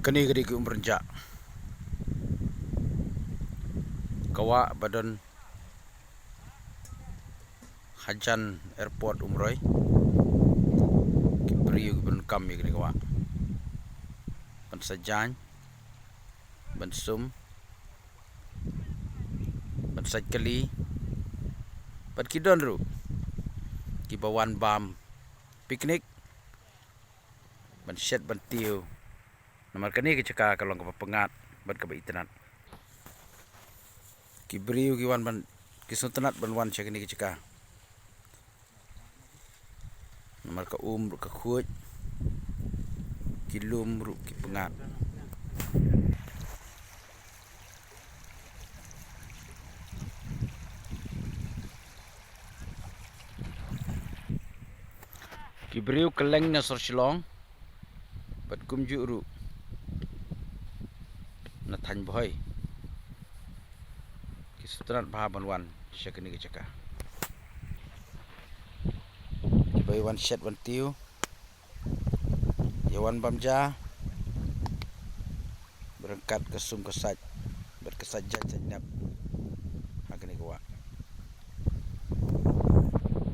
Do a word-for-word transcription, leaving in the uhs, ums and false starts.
Kane ka dei ka Umrynjah, ka wah ba don hajan airport Umroi. Ki briew kiba donkam ïa kane ka wah ban sa jaiñ, ban sum, ban sait kali, bad ki don ruh kiba wan bam picnic, ban shet ban tiew. Namar kane ka jaka ka long kaba pyngngad bad kaba itynnad. Ki briew ki wan ban, ki sngewtynnad ban wan sha kane ka jaka. Namar ka um ruh ka khuid, ki lum ruh ki pyngngad. Ki briew kylleng na sor Shillong bad kumjuh ruh na thaiñ Bhoi ki sngewtynnad bha ban wan sha kane ka jaka. Kiba ïa wan shet wan tiew, ïa wan bam ja ryngkat ka sum ka sait bad ka sait jaiñ sait nep.